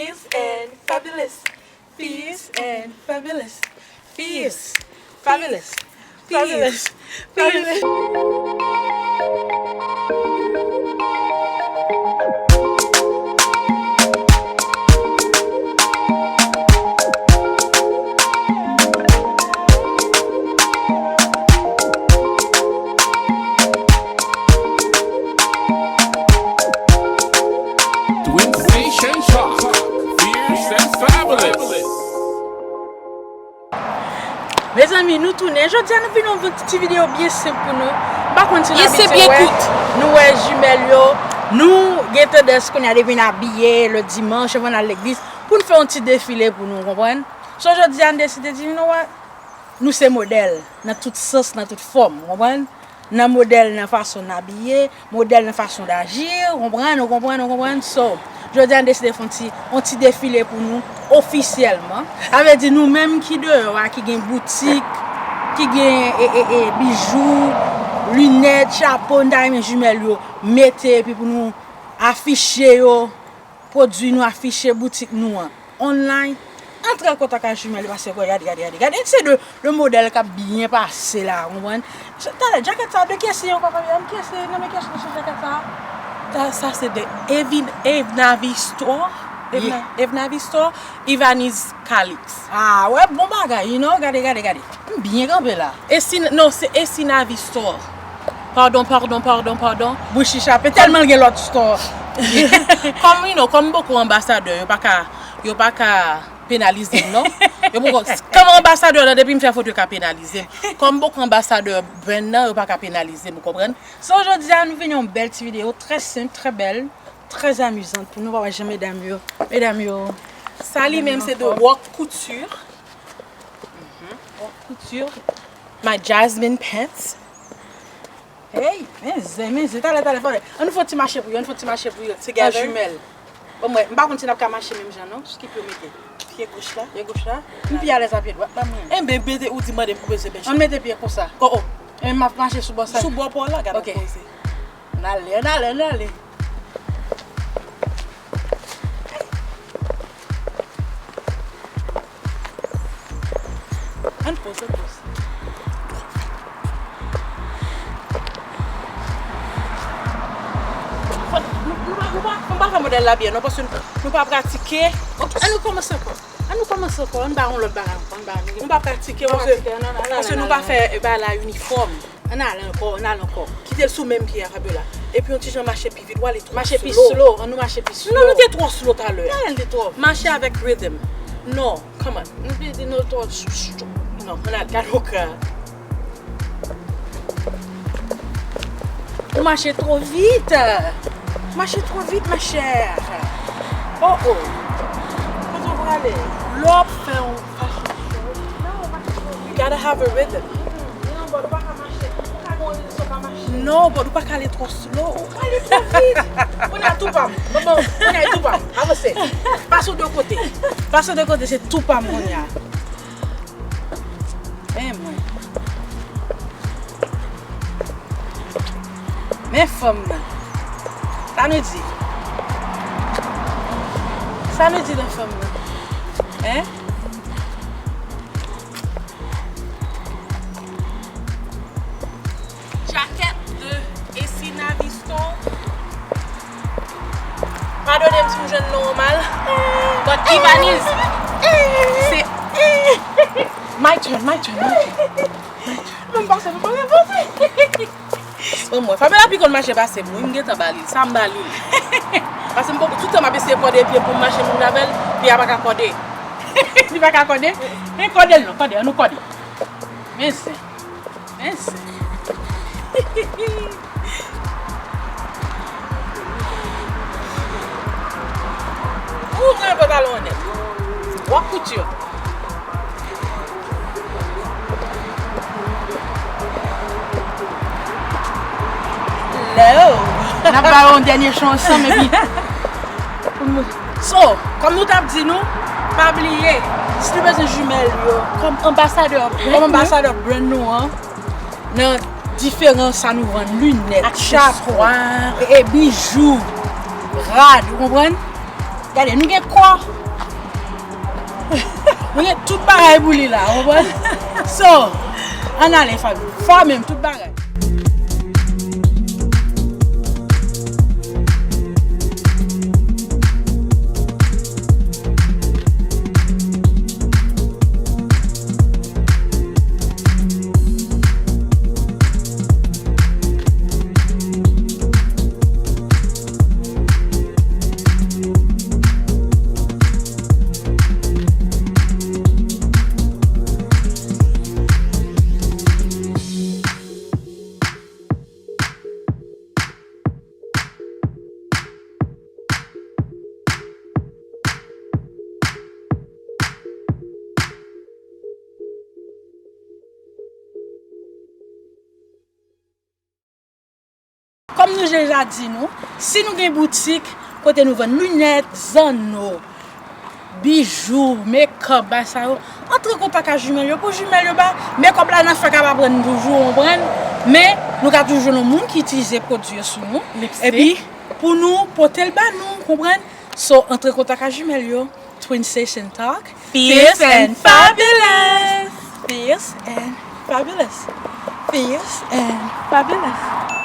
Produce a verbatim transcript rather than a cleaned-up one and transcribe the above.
Fierce and fabulous. Fierce and fabulous. Fierce. Fabulous. Fabulous. Fabulous. Twin Station Talk, fierce and fabulous. Mezanmi, nou tounen. Jodi a, nou vin yon ti videyo byen senp pou nou. M pa konn si nou abitye wè nou wè jimèl yo. Nou gen tandans kounye a depi n abiye le dimanch, anvan n al legliz, pou n fè yon ti defile pou nou, konprann? So, jodi a, n deside di, you know what? Nou se modèl nan tout sans, nan tout fòm, ou konprann? Nan modèl nan fason n abiye, modèl nan fason d aji, ou konprann, ou konprann, ou konprann? So, jodi a n deside fè yon ti, yon ti defile pou nou ofisyèlman. Sa vle di nou menm ki deyò a, ki gen boutik, ki gen e, e, e, bijou, linèt, chapo, n ta renmen jimèl yo mete epi pou nou afiche yo. Pwodui nou afiche boutik nou an online. Antre an kontak ak jimèl yo, paske gade, gade, gade, gade. Se de, de modèl k ap byen pase la, ou konprann? Talè, jakèt sa, de kiyès li ye ankò, papa? Kiyès li, nan men kiyès li sou jakèt sa? Sa, sa se de Evin, Evnavi Store. Evna-, Evnavi Store, Ivaniz Calix. Ah, wè, bon bagay, you know, gade, gade, gade. M byen kanpe la. Esi, non, se Esi Navi Store. Padon, padon, padon, padon. Bouch li chape tèlman l gen lòt store. Kòm, you know, kòm m poko anbasadè, yo pa ka, yo pa ka penalize m, non. Yo poko, kòm anbasadè, nan depi m fè foto, yo ka penalize m. Kòm m poko anbasadè brand nan, yo pa ka penalize m, ou konprann? So, jodi a, nou vin yon bèl ti videyo, trè senp, trè bèl, trè amizan pou nou, pa wè jan medam yo, medam yo. Sa li menm se de Rock Couture. Rock Couture. My Jasmine pants. Hey, men zen, men zen, talè, talè, talè. Ann nou fè yon ti mache pou yo, ann nou fè yon ti mache pou yo. Together. Jimèl. Bon, mwen, m pa konn si n ap ka mache menm jan, non. Ki pou yo mete? Pye goch la. Pye goch la. M pi alèz a pye dwat, ban mwen. Enben, mete, ou di mande m pou mete bench. Ann mete pye konsa. Oh, oh. Enben, m ap mache sou bò sa. Sou bò pa w la, gade. Ok. Poze. Ann ale, ann ale, ann ale. Ann poze, ann poze. Fò n, nou, nou pa, nou pa, nou pa fè modèl la byen, non, paske nou, nou pa pratike. Ok, ann nou kòmanse ankò. Ann nou kòmanse ankò. Ann ba yon lòt bagay ankò. Ann ba yon lòt. Nou pa pratike, paske, paske nou pa fè, eh, bagay la inifòm. Ann ale ankò, ann ale ankò. Kite l sou menm pye a, Fabiola. Epi yon ti jan mache pi vit, w ale twò slow. Mache pi slow, ann nou mache pi slow. Non, nou te twò slow talè. Talè n te twò. Mache avèk rhythm. Non, come on. Nou vle di nou twò ch-, ch-, ch-, non, ann al gade okra. Ou mache twò vit. Mache twò vit, ma chère. Oh, oh. Kote w prale? Lè w ap fè yon fashion show, you gotta have a rhythm. Non, but ou pa ka mache. Ou ka gon ritm san w pa mache. Non, but ou pa ka ale twò slow. Ou ale twò vit. Kounye a tou pa m. Bon, bon, kounye a tou pa m. Avanse. Pase de kote. Pase de kote, se tou pa m kounye a. Men mwen. Men fanm nan. Sa nou di? Sa nou di nan fanm nan? Hein? Jakèt de Esina Viston. Padone m si m jwenn non an mal. But Ivaniz, se my turn, my turn, my turn. Ban m pase, ban m pase. Ban mwen. Fabiola pi konn mache pase m, wi, m gentan ba li l. Sa m ba li l. Paske m poko, tout tan m ap eseye kòde pye pou m mache moun avè l, pye a pa ka kòde. Li pa ka kòde? Men kòde l non, kòde, ann nou kòde. Men zen. Men zen. Ou gen pantalon an nèt. W ap kouti yo. Leo. N ap ba yo yon dènye cho ansanm epi. So, kòm nou t ap di nou, pa bliye, si nou bezwen jimèl yo, kòm anbasadè, kòm anbasadè brand nou an, nan diferan sa nou vann, linèt, chapo, e, e, bijou, rad, ou konprann? Gade, nou gen kò. Nou gen tout bagay pou li la, ou konprann? So, ann ale, Fabi. Fò menm, tout bagay. Kòm nou deja di nou, si nou gen boutik kote nou vann linèt, zanno, bijou, make-up, bagay sa yo, antre kontak ak Jumelle yo pou Jumelle yo ba make-up la nan fè k ap aprann toujou, ou konprann? Men, nou ka toujou jwenn yon moun ki itilize pwodui yo sou nou. Lipstick. Epi, pou nou pote l ba nou, konprann? So, antre kontak ak Jumelle yo. Twin Station Talk. Fierce and fabulous. Fierce and fabulous. Fierce and fabulous.